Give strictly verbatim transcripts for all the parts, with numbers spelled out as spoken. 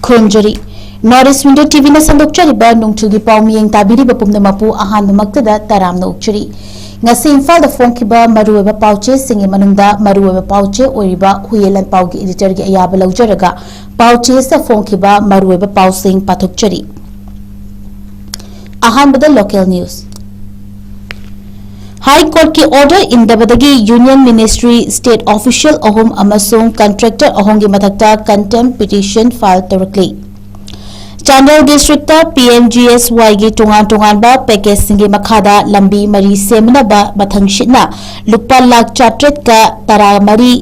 ꯈꯨꯔꯨꯝꯖꯔꯤ꯫ North East Window ꯇꯤꯚꯤꯅ ꯁꯟꯗꯣꯛꯆꯔꯤꯕ ꯅꯣꯡꯆꯨꯒꯤ ꯄꯥꯎ ꯃꯤꯠꯌꯦꯡ ꯇꯥꯕꯤꯔꯤꯕ ꯄꯨꯝꯅꯃꯛꯄꯨ ꯑꯍꯥꯟꯕꯃꯛꯇꯗ ꯇꯔꯥꯝꯅ ꯑꯣꯛꯆꯔꯤ꯫ ꯉꯁꯤ ꯏꯝꯐꯥꯜꯗ ꯐꯣꯡꯈꯤꯕ ꯃꯔꯨꯑꯣꯏꯕ ꯄꯥꯎꯆꯦꯁꯤꯡꯒꯤ ꯃꯅꯨꯡꯗ ꯃꯔꯨꯑꯣꯏꯕ ꯄꯥꯎꯆꯦ ꯑꯣꯏꯔꯤꯕ ꯍꯨꯏꯌꯦꯟ ꯂꯥꯟꯄꯥꯎꯒꯤ editorꯒꯤ ꯑꯌꯥꯕ ꯂꯧꯖꯔꯒ ꯄꯥꯎꯆꯦꯁꯤꯗ ꯐꯣꯡꯈꯤꯕ ꯃꯔꯨꯑꯣꯏꯕ ꯄꯥꯎꯁꯤꯡ ꯄꯥꯊꯣꯛꯆꯔꯤ꯫ ꯑꯍꯥꯟꯕꯗ local news꯫ High Courtꯀꯤ order ꯏꯟꯗꯕꯗꯒꯤ Union Ministry, state official ꯑꯍꯨꯝ ꯑꯃꯁꯨꯡ contractor ꯑꯍꯨꯝꯒꯤ ꯃꯊꯛꯇ contempt petition file ꯇꯧꯔꯛꯂꯤ꯫ ꯆꯥꯟꯗꯦꯜ districtꯇ ꯄꯤ ꯑꯦꯝ ꯖꯤ ꯑꯦꯁ ꯋꯥꯏꯒꯤ ꯇꯣꯉꯥꯟ ꯇꯣꯉꯥꯟꯕ packageꯁꯤꯡꯒꯤ ꯃꯈꯥꯗ ꯂꯝꯕꯤ ꯃꯔꯤ ꯁꯦꯝꯅꯕ ꯃꯊꯪꯁꯤꯠꯅ ꯂꯨꯄꯥ ꯂꯥꯈ ꯆꯥꯇ꯭ꯔꯦꯠꯀ ꯇꯔꯥꯃꯔꯤ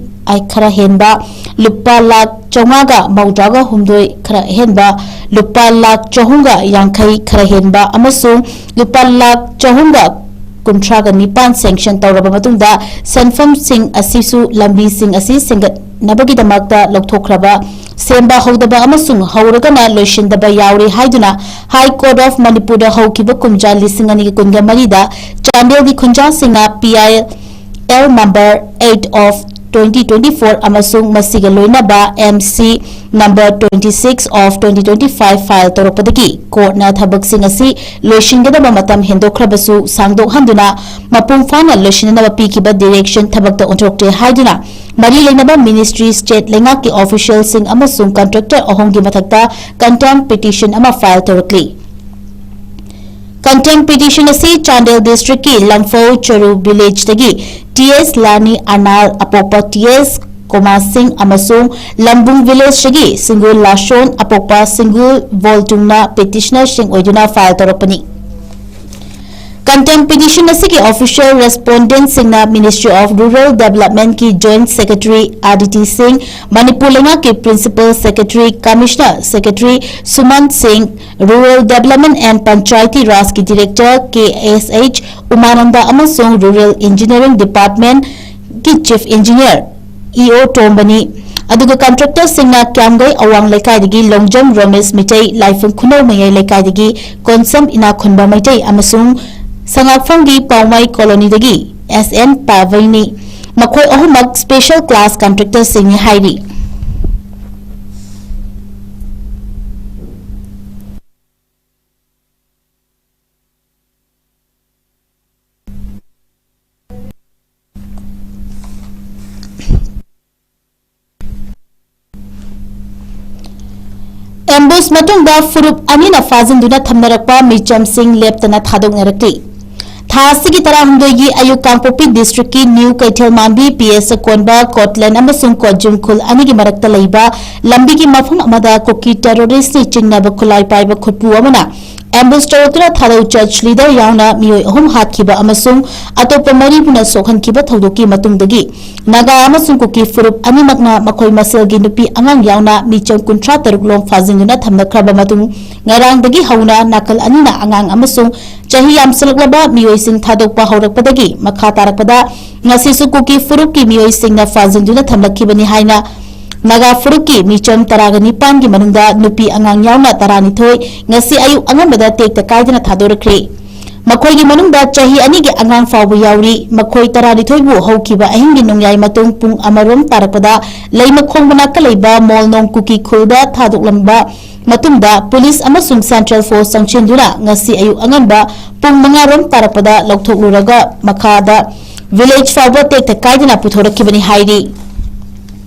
ꯈꯔ ꯍꯦꯟꯕ, ꯂꯨꯄꯥ ꯂꯥꯈ ꯆꯥꯝꯃꯉꯥꯒ ꯃꯧꯗ꯭ꯔꯥꯒ ꯍꯨꯝꯗꯣꯏ ꯈꯔ ꯑꯍꯦꯟꯕ, ꯂꯨꯄꯥ ꯂꯥꯈ ꯆꯍꯨꯝꯒ ꯌꯥꯡꯈꯩ ꯈꯔ ꯍꯦꯟꯕ ꯑꯃꯁꯨꯡ ꯂꯨꯄꯥ ꯂꯥꯈ ꯆꯍꯨꯝꯒ ꯀꯨꯟꯊ꯭ꯔꯥꯒ ꯅꯤꯄꯥꯟ sanction ꯇꯧꯔꯕ ꯃꯇꯨꯡꯗ ꯁꯦꯟꯐꯝꯁꯤꯡ ꯑꯁꯤꯁꯨ ꯂꯝꯕꯤꯁꯤꯡ ꯑꯁꯤ ꯁꯦꯝꯒꯠꯅꯕꯒꯤꯗꯃꯛꯇ ꯂꯧꯊꯣꯛꯈ꯭ꯔꯕ, ꯁꯦꯝꯕ ꯍꯧꯗꯕ ꯑꯃꯁꯨꯡ ꯍꯧꯔꯒꯅ ꯂꯣꯏꯁꯤꯟꯗꯕ ꯌꯥꯎꯔꯤ ꯍꯥꯏꯗꯨꯅ High Court of ꯃꯅꯤꯄꯨꯔꯗ ꯍꯧꯈꯤꯕ ꯀꯨꯝꯖꯥ ꯂꯤꯁꯤꯡ ꯑꯅꯤꯒ ꯀꯨꯟꯒ ꯃꯔꯤꯗ ꯆꯥꯟꯗꯦꯜꯒꯤ ꯈꯨꯟꯖꯥꯁꯤꯡꯅ P I L number eight of twenty twenty-four ꯑꯃꯁꯨꯡ ꯃꯁꯤꯒ ꯂꯣꯏꯅꯕ M C number twenty-six of twenty twenty-five file ꯇꯧꯔꯛꯄꯗꯒꯤ courtꯅ ꯊꯕꯛꯁꯤꯡ ꯑꯁꯤ ꯂꯣꯏꯁꯤꯟꯒꯗꯕ ꯃꯇꯝ ꯍꯦꯟꯗꯣꯛꯈ꯭ꯔꯕꯁꯨ ꯁꯥꯡꯗꯣꯛꯍꯟꯗꯨꯅ ꯃꯄꯨꯡ ꯐꯥꯅ ꯂꯣꯏꯁꯤꯟꯅꯕ ꯄꯤꯈꯤꯕ direction ꯊꯕꯛꯇ ꯑꯣꯟꯊꯣꯛꯇꯦ ꯍꯥꯏꯗꯨꯅ ꯃꯔꯤ ꯂꯩꯅꯕ ministry, state ꯂꯩꯉꯥꯛꯀꯤ officialꯁꯤꯡ ꯑꯃꯁꯨꯡ contractor ꯑꯍꯨꯝꯒꯤ ꯃꯊꯛꯇ contempt petition ꯑꯃ file ꯇꯧꯔꯛꯂꯤ꯫ Contempt petition ꯑꯁꯤ ꯆꯥꯟꯗꯦꯜ districtꯀꯤ ꯂꯝꯐꯧ ꯆꯔꯨ villageꯗꯒꯤ T S ꯂꯥꯅꯤ ꯑꯅꯥꯜ ꯑꯄꯣꯛꯄ T S ꯀꯣꯃꯥ ꯁꯤꯡ ꯑꯃꯁꯨꯡ ꯂꯝꯕꯨꯡ villageꯗꯒꯤ ꯁꯤꯡꯒꯨꯜ ꯂꯥꯁꯣꯟ ꯑꯄꯣꯛꯄ ꯁꯤꯡꯒꯨꯜ ꯕꯣꯜꯇꯨꯡꯅ petitionerꯁꯤꯡ ꯑꯣꯏꯗꯨꯅ file ꯇꯧꯔꯛꯄꯅꯤ꯫ Contempt petition ꯑꯁꯤꯒꯤ official respondentꯁꯤꯡꯅ Ministry of Rural Developmentꯀꯤ Joint Secretary Aditi Singh, Manipur ꯂꯩꯉꯥꯛꯀꯤ Principal Secretary, Commissioner Secretary Suman Singh, Rural Development and Panchayati Rajꯀꯤ Director K S H ꯎꯃꯥꯅꯟꯗ ꯑꯃꯁꯨꯡ Rural Engineering Departmentꯀꯤ Chief Engineer, E O ꯇꯣꯝꯕꯅꯤ꯫ ꯑꯗꯨꯒ contractorꯁꯤꯡꯅ ꯀ꯭ꯌꯥꯝꯒꯩ ꯑꯋꯥꯡ ꯂꯩꯀꯥꯏꯗꯒꯤ ꯂꯣꯡꯖꯝ ꯔꯣꯃꯦꯁ ꯃꯤꯇꯩ, ꯂꯥꯏꯐꯝ ꯈꯨꯅꯧ ꯃꯌꯥꯏ ꯂꯩꯀꯥꯏꯗꯒꯤ ꯀꯣꯟꯁꯝ ꯏꯅꯥꯛꯈꯨꯟꯕ ꯃꯩꯇꯩ ꯑꯃꯁꯨꯡ ꯁꯉꯥꯛꯐꯝꯒꯤ ꯄꯥꯎꯃꯥꯏ colonyꯗꯒꯤ S N ꯄꯥꯕꯩꯅꯤ꯫ ꯃꯈꯣꯏ ꯑꯍꯨꯝꯃꯛ special class contractorꯁꯤꯡꯅꯤ ꯍꯥꯏꯔꯤ꯫ ꯃꯇꯨꯡꯗ ꯐꯨꯔꯨꯞ ꯑꯅꯤꯅ ꯐꯥꯖꯤꯟꯗꯨꯅ ꯊꯝꯅꯔꯛꯄ ꯃꯤꯆꯝꯁꯤꯡ ꯂꯦꯞꯇꯅ ꯊꯥꯗꯣꯛꯅꯔꯛꯂꯤ꯫ ꯊꯥ ꯑꯁꯤꯒꯤ ꯇꯔꯥꯍꯨꯝꯗꯣꯏꯒꯤ ꯑꯌꯨꯛ ꯀꯥꯡꯄꯣꯛꯄꯤ ꯗꯤꯁꯇ꯭ꯔꯤꯛꯀꯤ ꯅ꯭ꯌꯨ ꯀꯩꯊꯦꯜ ꯃꯥꯟꯕꯤ ꯄꯤ ꯑꯦꯁ ꯀꯣꯟꯕ ꯀꯣꯠꯂꯦꯟ ꯑꯃꯁꯨꯡ ꯀꯣꯠꯖꯤꯝ ꯈꯨꯜ ꯑꯅꯤꯒꯤ ꯃꯔꯛꯇ ꯂꯩꯕ ꯂꯝꯕꯤꯒꯤ ꯃꯐꯝ ꯑꯃꯗ ꯀꯨꯀꯤ ꯇꯦꯔꯣꯔꯤꯁ꯭ꯠꯅꯤ ꯆꯤꯡꯅꯕ ꯈꯨꯠꯂꯥꯏ ꯄꯥꯏꯕ ꯈꯨꯠꯄꯨ ꯑꯃꯅ ꯑꯦꯝꯕꯨꯁ ꯇꯧꯔꯛꯇꯨꯅ ꯊꯥꯗꯧ ꯆꯔꯆ ꯂꯤꯗꯔ ꯌꯥꯎꯅ ꯃꯤꯑꯣꯏ ꯑꯍꯨꯝ ꯍꯥꯠꯈꯤꯕ ꯑꯃꯁꯨꯡ ꯑꯇꯣꯞꯄ ꯃꯔꯤꯕꯨꯅ ꯁꯣꯛꯍꯟꯈꯤꯕ ꯊꯧꯗꯣꯛꯀꯤ ꯃꯇꯨꯡꯗꯒꯤ ꯅꯥꯒꯥ ꯑꯃꯁꯨꯡ ꯀꯨꯀꯤ ꯐꯨꯔꯨꯞ ꯑꯅꯤꯃꯛꯅ ꯃꯈꯣꯏ ꯃꯁꯦꯜꯒꯤ ꯅꯨꯄꯤ ꯑꯉꯥꯡ ꯌꯥꯎꯅ ꯃꯤꯆꯝ ꯀꯨꯟꯊ꯭ꯔꯥ ꯇꯔꯨꯛ ꯂꯣꯝ ꯐꯥꯖꯤꯟꯗꯨꯅ ꯊꯝꯅꯈ꯭ꯔꯕ ꯃꯇꯨꯡ ꯉꯔꯥꯡꯗꯒꯤ ꯍꯧꯅ ꯅꯥꯀꯜ ꯑꯅꯤꯅ ꯑꯉꯥꯡ ꯑꯃꯁꯨꯡ ꯆꯍꯤ ꯌꯥꯝꯁꯤꯜꯂꯛꯂꯕ ꯃꯤꯑꯣꯏꯁꯤꯡ ꯊꯥꯗꯣꯛꯄ ꯍꯧꯔꯛꯄꯗꯒꯤ ꯃꯈꯥ ꯇꯥꯔꯛꯄꯗ ꯉꯁꯤꯁꯨ ꯀꯨꯀꯤ ꯐꯨꯔꯨꯞꯀꯤ ꯃꯤꯑꯣꯏꯁꯤꯡꯅ ꯐꯥꯖꯤꯟꯗꯨꯅ ꯊꯝꯂꯛꯈꯤꯕꯅꯤ ꯍꯥꯏꯅ ꯅꯥꯒꯥ ꯐꯨꯔꯨꯞꯀꯤ ꯃꯤꯆꯝ ꯇꯔꯥꯒ ꯅꯤꯄꯥꯟꯒꯤ ꯃꯅꯨꯡꯗ ꯅꯨꯄꯤ ꯑꯉꯥꯡ ꯌꯥꯎꯅ ꯇꯔꯥꯅꯤꯊꯣꯏ ꯉꯁꯤ ꯑꯌꯨꯛ ꯑꯉꯟꯕꯗ ꯇꯦꯛꯇ ꯀꯥꯏꯗꯅ ꯊꯥꯗꯣꯔꯛꯈ꯭ꯔꯦ꯫ ꯃꯈꯣꯏꯒꯤ ꯃꯅꯨꯡꯗ ꯆꯍꯤ ꯑꯅꯤꯒꯤ ꯑꯉꯥꯡ ꯐꯥꯎꯕ ꯌꯥꯎꯔꯤ꯫ ꯃꯈꯣꯏ ꯇꯔꯥꯅꯤꯊꯣꯏꯕꯨ ꯍꯧꯈꯤꯕ ꯑꯍꯤꯡꯒꯤ ꯅꯣꯡꯌꯥꯏ ꯃꯇꯨꯡ ꯄꯨꯡ ꯑꯃꯔꯣꯝ ꯇꯥꯔꯛꯄꯗ ꯂꯩꯃꯈꯣꯡꯕ ꯅꯥꯀꯜ ꯂꯩꯕ ꯃꯣꯜꯅꯣꯡ ꯀꯨꯀꯤ ꯈꯨꯜꯗ ꯊꯥꯗꯣꯛꯂꯝꯕ ꯃꯇꯨꯡꯗ ꯄꯨꯂꯤꯁ ꯑꯃꯁꯨꯡ ꯁꯦꯟꯇ꯭ꯔꯦꯜ ꯐꯣꯔꯁ ꯆꯪꯁꯤꯟꯗꯨꯅ ꯉꯁꯤ ꯑꯌꯨꯛ ꯑꯉꯟꯕ ꯄꯨꯡ ꯃꯉꯥꯔꯣꯝ ꯇꯥꯔꯛꯄꯗ ꯂꯧꯊꯣꯛꯂꯨꯔꯒ ꯃꯈꯥꯗ ꯚꯤꯂꯦꯖ ꯐꯥꯎꯕ ꯇꯦꯛꯇ ꯀꯥꯏꯗꯅ ꯄꯨꯊꯣꯔꯛꯈꯤꯕꯅꯤ ꯍꯥꯏꯔꯤ꯫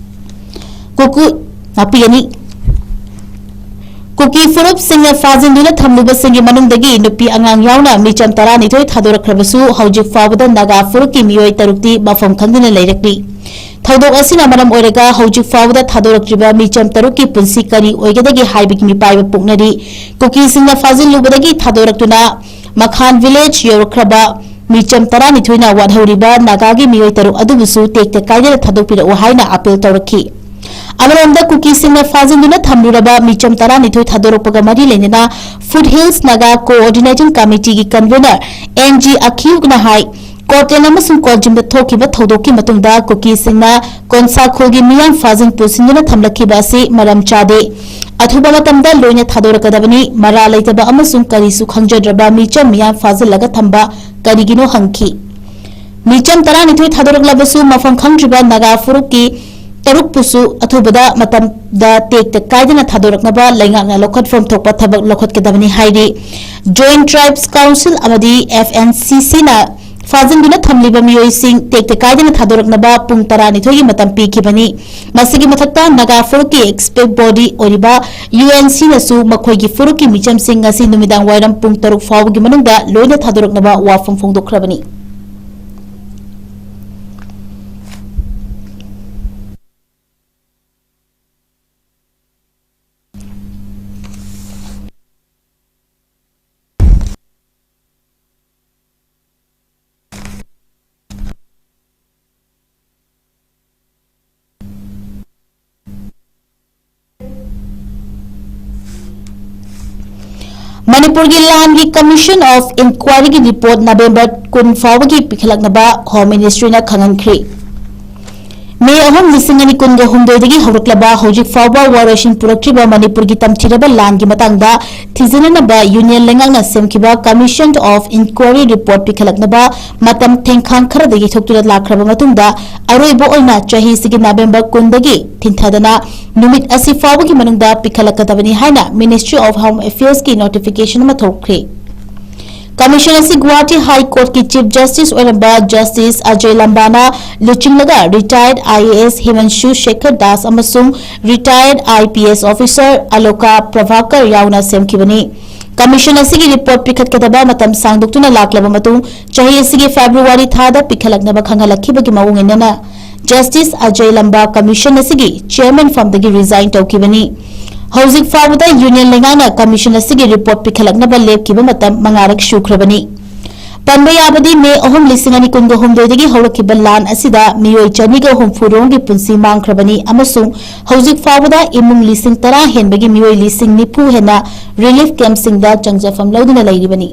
ꯀꯨꯀꯨ ꯉꯥꯛꯄꯤꯒꯅꯤ꯫ ꯀꯨꯀꯤ ꯐꯨꯔꯨꯞꯁꯤꯡꯅ ꯐꯥꯖꯤꯟꯗꯨꯅ ꯊꯝꯂꯨꯕꯁꯤꯡꯒꯤ ꯃꯅꯨꯡꯗꯒꯤ ꯅꯨꯄꯤ ꯑꯉꯥꯡ ꯌꯥꯎꯅ ꯃꯤꯆꯝ ꯇꯔꯥꯅꯤꯊꯣꯏ ꯊꯥꯗꯣꯔꯛꯈ꯭ꯔꯕꯁꯨ ꯍꯧꯖꯤꯛ ꯐꯥꯎꯕꯗ ꯅꯥꯒꯥ ꯐꯨꯔꯨꯞꯀꯤ ꯃꯤꯑꯣꯏ ꯇꯔꯨꯛꯇꯤ ꯃꯐꯝ ꯈꯪꯗꯅ ꯂꯩꯔꯛꯂꯤ꯫ ꯊꯧꯗꯣꯛ ꯑꯁꯤꯅ ꯃꯔꯝ ꯑꯣꯏꯔꯒ ꯍꯧꯖꯤꯛ ꯐꯥꯎꯕꯗ ꯊꯥꯗꯣꯔꯛꯇ꯭ꯔꯤꯕ ꯃꯤꯆꯝ ꯇꯔꯨꯛꯀꯤ ꯄꯨꯟꯁꯤ ꯀꯔꯤ ꯑꯣꯏꯒꯗꯒꯦ ꯍꯥꯏꯕꯒꯤ ꯃꯤꯄꯥꯏꯕ ꯄꯣꯛꯅꯔꯤ꯫ ꯀꯨꯀꯤꯁꯤꯡꯅ ꯐꯥꯖꯤꯜꯂꯨꯕꯗꯒꯤ ꯊꯥꯗꯣꯔꯛꯇꯨꯅ ꯃꯈꯥꯟ ꯚꯤꯂꯦꯖ ꯌꯧꯔꯛꯈ꯭ꯔꯕ ꯃꯤꯆꯝ ꯇꯔꯥꯅꯤꯊꯣꯏꯅ ꯋꯥꯠꯍꯧꯔꯤꯕ ꯅꯥꯒꯥꯒꯤ ꯃꯤꯑꯣꯏ ꯇꯔꯨꯛ ꯑꯗꯨꯕꯨꯁꯨ ꯇꯦꯛꯇ ꯀꯥꯏꯗꯅ ꯊꯥꯗꯣꯛꯄꯤꯔꯛꯎ ꯍꯥꯏꯅ ꯑꯄꯤꯜ ꯇꯧꯔꯛꯈꯤ꯫ ꯑꯃꯔꯣꯝꯗ ꯀꯨꯀꯤꯁꯤꯡꯅ ꯐꯥꯖꯤꯟꯗꯨꯅ ꯊꯝꯂꯨꯔꯕ ꯃꯤꯆꯝ ꯇꯔꯥꯅꯤꯊꯣꯏ ꯊꯥꯗꯣꯔꯛꯄꯒ ꯃꯔꯤ ꯂꯩꯅꯅ ꯐꯨꯠ ꯍꯤꯜꯁ ꯅꯥꯒꯥ ꯀꯣꯑꯣꯔꯗꯤꯅꯦꯇꯤꯡ ꯀꯃꯤꯇꯤꯒꯤ ꯀꯟꯚꯦꯅꯔ ꯑꯦꯟ ꯖꯤ ꯑꯈꯤꯌꯨꯛꯅ ꯍꯥꯏ, ꯀꯣꯇꯦꯟ ꯑꯃꯁꯨꯡ ꯀꯣꯟꯖꯤꯝꯗ ꯊꯣꯛꯈꯤꯕ ꯊꯧꯗꯣꯛꯀꯤ ꯃꯇꯨꯡꯗ ꯀꯨꯀꯤꯁꯤꯡꯅ ꯀꯣꯟꯁꯥ ꯈꯨꯜꯒꯤ ꯃꯤꯌꯥꯝ ꯐꯥꯖꯤꯟ ꯄꯨꯁꯤꯟꯗꯨꯅ ꯊꯝꯂꯛꯈꯤꯕ ꯑꯁꯤ ꯃꯔꯝ ꯆꯥꯗꯦ꯫ ꯑꯊꯨꯕ ꯃꯇꯝꯗ ꯂꯣꯏꯅ ꯊꯥꯗꯣꯔꯛꯀꯗꯕꯅꯤ꯫ ꯃꯔꯥ ꯂꯩꯇꯕ ꯑꯃꯁꯨꯡ ꯀꯔꯤꯁꯨ ꯈꯪꯖꯗ꯭ꯔꯕ ꯃꯤꯆꯝ ꯃꯤꯌꯥꯝ ꯐꯥꯖꯤꯜꯂꯒ ꯊꯝꯕ ꯀꯔꯤꯒꯤꯅꯣ ꯍꯪꯈꯤ꯫ ꯃꯤꯆꯝ ꯇꯔꯥꯅꯤꯊꯣꯏ ꯊꯥꯗꯣꯔꯛꯂꯕꯁꯨ ꯃꯐꯝ ꯈꯪꯗ꯭ꯔꯤꯕ ꯅꯥꯒꯥ ꯐꯨꯔꯨꯞꯀꯤ ꯇꯔꯨꯛꯄꯨꯁꯨ ꯑꯊꯨꯕꯗ ꯃꯇꯝꯗ ꯇꯦꯛꯇ ꯀꯥꯏꯗꯅ ꯊꯥꯗꯣꯔꯛꯅꯕ ꯂꯩꯉꯥꯛꯅ ꯂꯧꯈꯠꯐꯝ ꯊꯣꯛꯄ ꯊꯕꯛ ꯂꯧꯈꯠꯀꯗꯕꯅꯤ ꯍꯥꯏꯔꯤ꯫ ꯖꯣꯏꯟꯠ ꯇ꯭ꯔꯥꯏꯕꯁ ꯀꯥꯎꯟꯁꯤꯜ ꯑꯃꯗꯤ ꯑꯦꯐ ꯑꯦꯟ ꯁꯤ ꯁꯤꯅ ꯐꯥꯖꯤꯟꯗꯨꯅ ꯊꯝꯂꯤꯕ ꯃꯤꯑꯣꯏꯁꯤꯡ ꯇꯦꯛꯇ ꯀꯥꯏꯗꯅ ꯊꯥꯗꯣꯔꯛꯅꯕ ꯄꯨꯡ ꯇꯔꯥꯅꯤꯊꯣꯏꯒꯤ ꯃꯇꯝ ꯄꯤꯈꯤꯕꯅꯤ꯫ ꯃꯁꯤꯒꯤ ꯃꯊꯛꯇ ꯅꯥꯒꯥ ꯐꯨꯔꯨꯞꯀꯤ expert body ꯑꯣꯏꯔꯤꯕ UNC ꯅꯁꯨ ꯃꯈꯣꯏꯒꯤ ꯐꯨꯔꯨꯞꯀꯤ ꯃꯤꯆꯝꯁꯤꯡ ꯉꯁꯤ ꯅꯨꯃꯤꯗꯥꯡ ꯋꯥꯏꯔꯝ ꯄꯨꯡ ꯇꯔꯨꯛ ꯐꯥꯎꯕꯒꯤ ꯃꯅꯨꯡꯗ ꯂꯣꯏꯅ ꯊꯥꯗꯣꯔꯛꯅꯕ ꯋꯥꯐꯝ ꯐꯣꯡꯗꯣꯛꯈ꯭ꯔꯕꯅꯤ꯫ ꯃꯅꯤꯄꯨꯔꯒꯤ ꯂꯥꯟꯒꯤ Commission of Inquiry ꯒꯤ report November ꯀꯨꯟ ꯐꯥꯎꯕꯒꯤ ꯄꯤꯈꯠꯂꯛꯅꯕ Home Ministry ꯅ ꯈꯪꯍꯟꯈ꯭ꯔꯤ꯫ ꯃꯦ ꯑꯍꯨꯝ, ꯂꯤꯁꯤꯡ ꯑꯅꯤ ꯀꯨꯟꯒ ꯍꯨꯝꯗꯣꯏꯗꯒꯤ ꯍꯧꯔꯛꯂꯕ ꯍꯧꯖꯤꯛ ꯐꯥꯎꯕ ꯋꯥꯔꯣꯏꯁꯤꯟ ꯄꯨꯔꯛꯇ꯭ꯔꯤꯕ ꯃꯅꯤꯄꯨꯔꯒꯤ ꯇꯝꯊꯤꯔꯕ ꯂꯥꯟꯒꯤ ꯃꯇꯥꯡꯗ ꯊꯤꯖꯤꯟꯅꯅꯕ Union ꯂꯩꯉꯥꯛꯅ ꯁꯦꯝꯈꯤꯕ Commission of Inquiry report ꯄꯤꯈꯠꯂꯛꯅꯕ ꯃꯇꯝ ꯊꯦꯡꯈꯥꯡ ꯈꯔꯗꯒꯤ ꯊꯣꯛꯇꯨꯅ ꯂꯥꯛꯈ꯭ꯔꯕ ꯃꯇꯨꯡꯗ, ꯑꯔꯣꯏꯕ ꯑꯣꯏꯅ ꯆꯍꯤꯁꯤꯒꯤ November ꯀꯨꯟꯗꯒꯤ ꯊꯤꯟꯊꯗꯅ ꯅꯨꯃꯤꯠ ꯑꯁꯤ ꯐꯥꯎꯕꯒꯤ ꯃꯅꯨꯡꯗ ꯄꯤꯈꯠꯂꯛꯀꯗꯕꯅꯤ ꯍꯥꯏꯅ Ministry of Home Affairs ꯀꯤ notification ꯑꯃ ꯊꯣꯛꯈ꯭ꯔꯦ꯫ Commission ꯑꯁꯤ ꯒꯨꯋꯥꯍꯥꯇꯤ High Court ꯀꯤ Chief Justice ꯑꯣꯏꯔꯝꯕ Justice Ajay ꯂꯝꯕꯥꯅ ꯂꯨꯆꯤꯡꯂꯒ retired IAS ꯍꯤꯃꯥꯟꯁꯨ Sekhar Das ꯑꯃꯁꯨꯡ retired IPS officer ꯑꯂꯣꯀꯥ ꯄ꯭ꯔꯚꯥꯀꯔ ꯌꯥꯎꯅ ꯁꯦꯝꯈꯤꯕꯅꯤ꯫ Commission ꯑꯁꯤꯒꯤ report ꯄꯤꯈꯠꯀꯗꯕ ꯃꯇꯝ ꯁꯥꯡꯗꯣꯛꯇꯨꯅ ꯂꯥꯛꯂꯕ ꯃꯇꯨꯡ, ꯆꯍꯤ ꯑꯁꯤꯒꯤ February ꯊꯥꯗ ꯄꯤꯈꯠꯂꯛꯅꯕ ꯈꯪꯍꯜꯂꯛꯈꯤꯕꯒꯤ ꯃꯑꯣꯡ ꯏꯟꯅꯅ, Justice ꯑꯖꯌ ꯂꯝꯕꯥ Commission ꯑꯁꯤꯒꯤ Chairman ꯐꯝꯗꯒꯤ resign ꯇꯧꯈꯤꯕꯅꯤ꯫ ꯍꯧꯖꯤꯛ ꯐꯥꯎꯕꯗ Union ꯂꯩꯉꯥꯛꯅ Commission ꯑꯁꯤꯒꯤ report ꯄꯤꯈꯠꯂꯛꯅꯕ ꯂꯦꯞꯈꯤꯕ ꯃꯇꯝ ꯃꯉꯥꯔꯛ ꯁꯨꯈ꯭ꯔꯕꯅꯤ꯫ ꯄꯟꯕ ꯌꯥꯕꯗꯤ, ꯃꯦ ꯑꯍꯨꯝ, ꯂꯤꯁꯤꯡ ꯑꯅꯤ ꯀꯨꯟꯒ ꯍꯨꯝꯗꯣꯏꯗꯒꯤ ꯍꯧꯔꯛꯈꯤꯕ ꯂꯥꯟ ꯑꯁꯤꯗ ꯃꯤꯑꯣꯏ ꯆꯅꯤꯒ ꯍꯨꯝꯐꯨ ꯔꯣꯝꯒꯤ ꯄꯨꯟꯁꯤ ꯃꯥꯡꯈ꯭ꯔꯕꯅꯤ ꯑꯃꯁꯨꯡ ꯍꯧꯖꯤꯛ ꯐꯥꯎꯕꯗ ꯏꯃꯨꯡ ꯂꯤꯁꯤꯡ ꯇꯔꯥ ꯍꯦꯟꯕꯒꯤ ꯃꯤꯑꯣꯏ ꯂꯤꯁꯤꯡ ꯅꯤꯐꯨ ꯍꯦꯟꯅ relief camp ꯁꯤꯡꯗ ꯆꯪꯖꯐꯝ ꯂꯧꯗꯨꯅ ꯂꯩꯔꯤꯕꯅꯤ꯫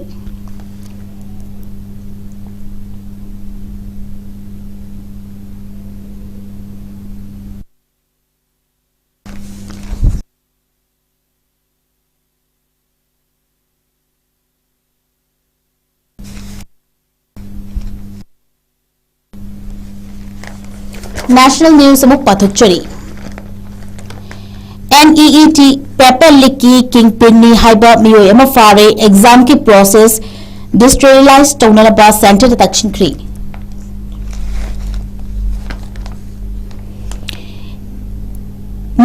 National news ꯑꯃꯨꯛ ꯄꯥꯊꯣꯛꯆꯔꯤ꯫ NEET paper leak ꯀꯤ kingpin ꯅꯤ ꯍꯥꯏꯕ ꯃꯤꯑꯣꯏ ꯑꯃ ꯐꯥꯔꯦ꯫ Exam ꯀꯤ process ꯗꯤꯁꯇ꯭ꯔꯤꯂꯥꯏꯁ ꯇꯧꯅꯅꯕ ꯁꯦꯟꯇꯔꯗ ꯇꯛꯁꯤꯟꯈ꯭ꯔꯤ꯫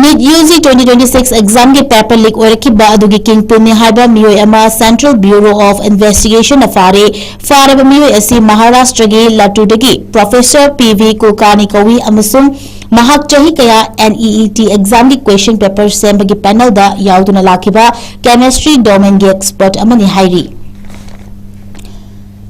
NEET U G twenty twenty-six examꯒꯤ paper leak ꯑꯣꯏꯔꯛꯈꯤꯕ ꯑꯗꯨꯒꯤ kingpinꯅꯤ ꯍꯥꯏꯕ ꯃꯤꯑꯣꯏ ꯑꯃ Central Bureau of Investigationꯅ ꯐꯥꯔꯦ꯫ ꯐꯥꯔꯕ ꯃꯤꯑꯣꯏ ꯑꯁꯤ ꯃꯍꯥꯔꯥꯁꯇ꯭ꯔꯒꯤ ꯂꯥꯇꯨꯔꯗꯒꯤ Professor P V Kulkarni ꯀꯧꯏ ꯑꯃꯁꯨꯡ ꯃꯍꯥꯛ ꯆꯍꯤ ꯀꯌꯥ N E E T examꯒꯤ question paper ꯁꯦꯝꯕꯒꯤ panelꯗ ꯌꯥꯎꯗꯨꯅ ꯂꯥꯛꯈꯤꯕ chemistry domainꯒꯤ expert ꯑꯃꯅꯤ ꯍꯥꯏꯔꯤ꯫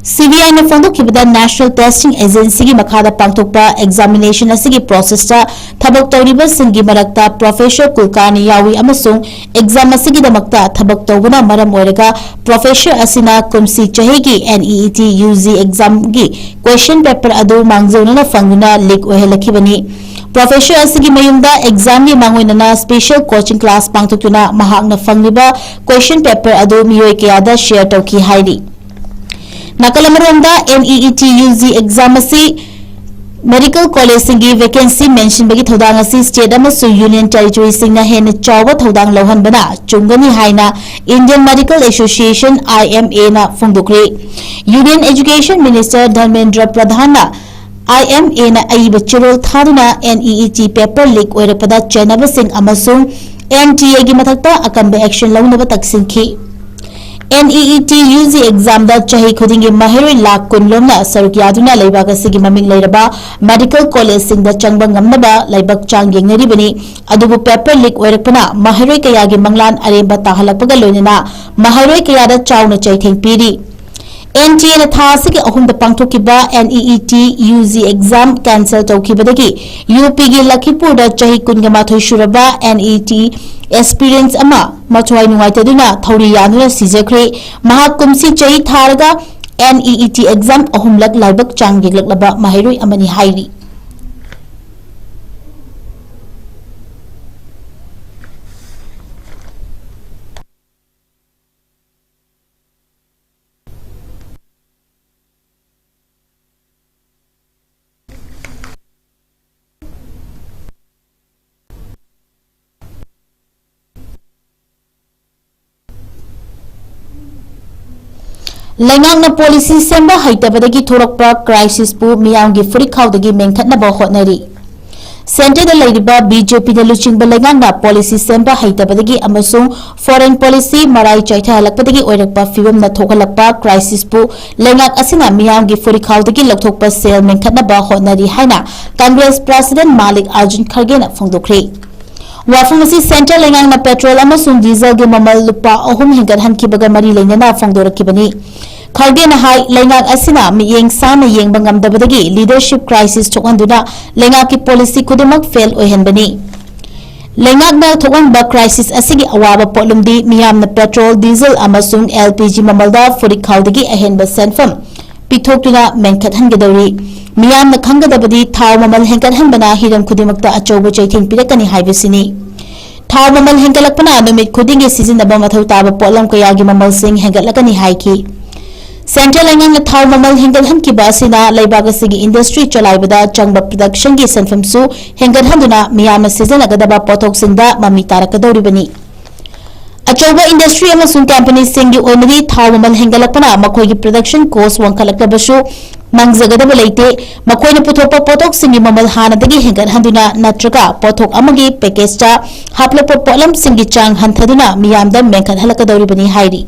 C B Iꯅ ꯐꯣꯡꯗꯣꯛꯈꯤꯕꯗ, National Testing Agencyꯒꯤ ꯃꯈꯥꯗ ꯄꯥꯡꯊꯣꯛꯄ examination ꯑꯁꯤꯒꯤ processꯇ ꯊꯕꯛ ꯇꯧꯔꯤꯕꯁꯤꯡꯒꯤ ꯃꯔꯛꯇ Professor Kulkarni ꯌꯥꯎꯏ ꯑꯃꯁꯨꯡ exam ꯑꯁꯤꯒꯤꯗꯃꯛꯇ ꯊꯕꯛ ꯇꯧꯕꯅ ꯃꯔꯝ ꯑꯣꯏꯔꯒ Professor ꯑꯁꯤꯅ ꯀꯨꯝꯁꯤ ꯆꯍꯤꯒꯤ N E E T U G examꯒꯤ question paper ꯑꯗꯨ ꯃꯥꯡꯖꯧꯅꯅ ꯐꯪꯗꯨꯅ leak ꯑꯣꯏꯍꯜꯂꯛꯈꯤꯕꯅꯤ꯫ Professor ꯑꯁꯤꯒꯤ ꯃꯌꯨꯝꯗ examꯒꯤ ꯃꯥꯡꯑꯣꯏꯅꯅ special coaching class ꯄꯥꯡꯊꯣꯛꯇꯨꯅ ꯃꯍꯥꯛꯅ ꯐꯪꯂꯤꯕ question paper ꯑꯗꯨ ꯃꯤꯑꯣꯏ ꯀꯌꯥꯗ share ꯇꯧꯈꯤ ꯍꯥꯏꯔꯤ꯫ ꯅꯥꯀꯜ ꯑꯃꯔꯣꯝꯗ, N E E T U G exam ꯑꯁꯤ medical collegeꯁꯤꯡꯒꯤ vacancy ꯃꯦꯟꯁꯤꯟꯕꯒꯤ ꯊꯧꯗꯥꯡ ꯑꯁꯤ state ꯑꯃꯁꯨꯡ union territoryꯁꯤꯡꯅ ꯍꯦꯟꯅ ꯆꯥꯎꯕ ꯊꯧꯗꯥꯡ ꯂꯧꯍꯟꯕꯅ ꯆꯨꯝꯒꯅꯤ ꯍꯥꯏꯅ Indian Medical Association, I M Aꯅ ꯐꯣꯡꯗꯣꯛꯈ꯭ꯔꯦ꯫ Union Education Minister Dharmendra ꯄ꯭ꯔꯙꯥꯟꯅ I M Aꯅ ꯑꯏꯕ ꯆꯦꯔꯣꯜ ꯊꯥꯗꯨꯅ N E E T paper leak ꯑꯣꯏꯔꯛꯄꯗ ꯆꯩꯅꯕꯁꯤꯡ ꯑꯃꯁꯨꯡ N T Aꯒꯤ ꯃꯊꯛꯇ ꯑꯀꯟꯕ action ꯂꯧꯅꯕ ꯇꯛꯁꯤꯟꯈꯤ꯫ N E E T U G examꯗ ꯆꯍꯤ ꯈꯨꯗꯤꯡꯒꯤ ꯃꯍꯩꯔꯣꯏ ꯂꯥꯈ ꯀꯨꯟ ꯂꯣꯝꯅ ꯁꯔꯨꯛ ꯌꯥꯗꯨꯅ ꯂꯩꯕꯥꯛ ꯑꯁꯤꯒꯤ ꯃꯃꯤꯡ ꯂꯩꯔꯕ medical collegeꯁꯤꯡꯗ ꯆꯪꯕ ꯉꯝꯅꯕ ꯂꯥꯏꯕꯛ ꯆꯥꯡ ꯌꯦꯡꯅꯔꯤꯕꯅꯤ꯫ ꯑꯗꯨꯕꯨ paper leak ꯑꯣꯏꯔꯛꯄꯅ ꯃꯍꯩꯔꯣꯏ ꯀꯌꯥꯒꯤ ꯃꯪꯂꯥꯟ ꯑꯔꯦꯝꯕ ꯇꯥꯍꯜꯂꯛꯄꯒ ꯂꯣꯏꯅꯅ ꯃꯍꯩꯔꯣꯏ ꯀꯌꯥꯗ ꯆꯥꯎꯅ ꯆꯩꯊꯦꯡ ꯄꯤꯔꯤ꯫ N T Aꯅ ꯊꯥ ꯑꯁꯤꯒꯤ ꯑꯍꯨꯝꯗ ꯄꯥꯡꯊꯣꯛꯈꯤꯕ N E E T U G exam cancel ꯇꯧꯈꯤꯕꯗꯒꯤ UPꯒꯤ ꯂꯈꯤꯄꯨꯔꯗ ꯆꯍꯤ ꯀꯨꯟꯒ ꯃꯥꯊꯣꯏ ꯁꯨꯔꯕ N E E T aspirant ꯑꯃ ꯃꯊ꯭ꯋꯥꯏ ꯅꯨꯡꯉꯥꯏꯇꯗꯨꯅ ꯊꯧꯔꯤ ꯌꯥꯟꯗꯨꯅ ꯁꯤꯖꯈ꯭ꯔꯦ꯫ ꯃꯍꯥꯛ ꯀꯨꯝꯁꯤ ꯆꯍꯤ ꯊꯥꯔꯒ N E E T exam ꯑꯍꯨꯝꯂꯛ ꯂꯥꯏꯕꯛ ꯆꯥꯡ ꯌꯦꯛꯂꯛꯂꯕ ꯃꯍꯩꯔꯣꯏ ꯑꯃꯅꯤ ꯍꯥꯏꯔꯤ꯫ ꯂꯩꯉꯥꯛꯅ ꯄꯣꯂꯤꯁꯤ ꯁꯦꯝꯕ ꯍꯩꯇꯕꯗꯒꯤ ꯊꯣꯔꯛꯄ ꯀ꯭ꯔꯥꯏꯁꯤꯁꯄꯨ ꯃꯤꯌꯥꯝꯒꯤ ꯐꯨꯔꯤꯠꯈꯥꯎꯗꯒꯤ ꯃꯦꯟꯊꯠꯅꯕ ꯍꯣꯠꯅꯔꯤ꯫ ꯁꯦꯟꯇꯔꯗ ꯂꯩꯔꯤꯕ ꯕꯤ ꯖꯦ ꯄꯤꯅ ꯂꯨꯆꯤꯡꯕ ꯂꯩꯉꯥꯛꯅ ꯄꯣꯂꯤꯁꯤ ꯁꯦꯝꯕ ꯍꯩꯇꯕꯗꯒꯤ ꯑꯃꯁꯨꯡ ꯐꯣꯔꯦꯟ ꯄꯣꯂꯤꯁꯤ ꯃꯔꯥꯏ ꯆꯥꯏꯊꯍꯜꯂꯛꯄꯗꯒꯤ ꯑꯣꯏꯔꯛꯄ ꯐꯤꯚꯝꯅ ꯊꯣꯛꯍꯜꯂꯛꯄ ꯀ꯭ꯔꯥꯏꯁꯤꯁꯄꯨ ꯂꯩꯉꯥꯛ ꯑꯁꯤꯅ ꯃꯤꯌꯥꯝꯒꯤ ꯐꯨꯔꯤꯠꯈꯥꯎꯗꯒꯤ ꯂꯧꯊꯣꯛꯄ ꯁꯦꯜ ꯃꯦꯟꯈꯠꯅꯕ ꯍꯣꯠꯅꯔꯤ ꯍꯥꯏꯅ ꯀꯪꯒ꯭ꯔꯦꯁ ꯄ꯭ꯔꯁꯤꯗꯦꯟ ꯃꯥꯂꯤꯛ ꯑꯥꯔꯖꯨꯟ ꯈꯔꯒꯦꯅ ꯐꯣꯡꯗꯣꯛꯈ꯭ꯔꯦ꯫ ꯋꯥꯐꯝ ꯑꯁꯤ ꯁꯦꯟꯇ꯭ꯔꯦꯜ ꯂꯩꯉꯥꯛꯅ ꯄꯦꯇ꯭ꯔꯣꯜ ꯑꯃꯁꯨꯡ ꯗꯤꯖꯜꯒꯤ ꯃꯃꯜ ꯂꯨꯄꯥ ꯑꯍꯨꯝ ꯍꯦꯟꯒꯠꯍꯟꯈꯤꯕꯒ ꯃꯔꯤ ꯂꯩꯅꯅ ꯐꯣꯡꯗꯣꯔꯛꯈꯤꯕꯅꯤ꯫ ꯈꯔꯒꯦꯅ ꯍꯥꯏ, ꯂꯩꯉꯥꯛ ꯑꯁꯤꯅ ꯃꯤꯠꯌꯦꯡ ꯁꯥꯟꯅ ꯌꯦꯡꯕ ꯉꯝꯗꯕꯗꯒꯤ ꯂꯤꯗꯔꯁꯤꯞ ꯀ꯭ꯔꯥꯏꯁꯤꯁ ꯊꯣꯛꯍꯟꯗꯨꯅ ꯂꯩꯉꯥꯛꯀꯤ ꯄꯣꯂꯤꯁꯤ ꯈꯨꯗꯤꯡꯃꯛ ꯐꯦꯜ ꯑꯣꯏꯍꯟꯕꯅꯤ꯫ ꯂꯩꯉꯥꯛꯅ ꯊꯣꯛꯍꯟꯕ ꯀ꯭ꯔꯥꯏꯁꯤꯁ ꯑꯁꯤꯒꯤ ꯑꯋꯥꯕ ꯄꯣꯠꯂꯨꯝꯗꯤ ꯃꯤꯌꯥꯝꯅ ꯄꯦꯇ꯭ꯔꯣꯜ, ꯗꯤꯖꯜ ꯑꯃꯁꯨꯡ ꯑꯦꯜ ꯄꯤ ꯖꯤ ꯃꯃꯜꯗ ꯐꯨꯔꯤꯠꯈꯥꯎꯗꯒꯤ ꯑꯍꯦꯟꯕ ꯁꯦꯟꯐꯝ ꯄꯤꯊꯣꯛꯇꯨꯅ ꯃꯦꯟꯈꯠꯍꯟꯒꯗꯧꯔꯤ꯫ ꯃꯤꯌꯥꯝꯅ ꯈꯪꯒꯗꯕꯗꯤ ꯊꯥꯎ ꯃꯃꯜ ꯍꯦꯟꯒꯠꯍꯟꯕꯅ ꯍꯤꯔꯝ ꯈꯨꯗꯤꯡꯃꯛꯇ ꯑꯆꯧꯕ ꯆꯩꯊꯦꯡ ꯄꯤꯔꯛꯀꯅꯤ ꯍꯥꯏꯕꯁꯤꯅꯤ꯫ ꯊꯥꯎ ꯃꯃꯜ ꯍꯦꯟꯒꯠꯂꯛꯄꯅ ꯅꯨꯃꯤꯠ ꯈꯨꯗꯤꯡꯒꯤ ꯁꯤꯖꯤꯟꯅꯕ ꯃꯊꯧ ꯇꯥꯕ ꯄꯣꯠꯂꯝ ꯀꯌꯥꯒꯤ ꯃꯃꯜꯁꯤꯡ ꯍꯦꯟꯒꯠꯂꯛꯀꯅꯤ ꯍꯥꯏꯈꯤ꯫ ꯁꯦꯟꯇ꯭ꯔꯦꯜ ꯂꯩꯉꯥꯛꯅ ꯊꯥꯎ ꯃꯃꯜ ꯍꯦꯟꯒꯠꯍꯟꯈꯤꯕ ꯑꯁꯤꯅ ꯂꯩꯕꯥꯛ ꯑꯁꯤꯒꯤ ꯏꯟꯗꯁꯇ꯭ꯔꯤ ꯆꯂꯥꯏꯕꯗ ꯆꯪꯕ ꯄ꯭ꯔꯗꯛꯁꯟꯒꯤ ꯁꯦꯟꯐꯝꯁꯨ ꯍꯦꯟꯒꯠꯍꯟꯗꯨꯅ ꯃꯤꯌꯥꯝꯅ ꯁꯤꯖꯤꯟꯅꯒꯗꯕ ꯄꯣꯠꯊꯣꯛꯁꯤꯡꯗ ꯃꯃꯤ ꯇꯥꯔꯛꯀꯗꯧꯔꯤꯕꯅꯤ꯫ ꯑꯆꯧꯕ ꯏꯟꯗꯁꯇ꯭ꯔꯤ ꯑꯃꯁꯨꯡ ꯀꯝꯄꯅꯤꯁꯤꯡꯒꯤ ꯑꯣꯏꯅꯗꯤ ꯊꯥꯎ ꯃꯃꯜ ꯍꯦꯟꯒꯠꯂꯛꯄꯅ ꯃꯈꯣꯏꯒꯤ ꯄ꯭ꯔꯗꯛꯁꯟ ꯀꯣꯁ ꯋꯥꯡꯈꯠꯂꯛꯂꯕꯁꯨ ꯃꯥꯡꯖꯒꯗꯕ ꯂꯩꯇꯦ꯫ ꯃꯈꯣꯏꯅ ꯄꯨꯊꯣꯛꯄ ꯄꯣꯠꯊꯣꯛꯁꯤꯡꯒꯤ ꯃꯃꯜ ꯍꯥꯟꯅꯗꯒꯤ ꯍꯦꯟꯒꯠꯍꯟꯗꯨꯅ ꯅꯠꯇ꯭ꯔꯒ ꯄꯣꯠꯊꯣꯛ ꯑꯃꯒꯤ ꯄꯦꯀꯦꯖꯇ ꯍꯥꯞꯂꯛꯄ ꯄꯣꯠꯂꯝꯁꯤꯡꯒꯤ ꯆꯥꯡ ꯍꯟꯊꯗꯨꯅ ꯃꯤꯌꯥꯝꯗ ꯃꯦꯟꯈꯠꯍꯜꯂꯛꯀꯗꯧꯔꯤꯕꯅꯤ ꯍꯥꯏꯔꯤ꯫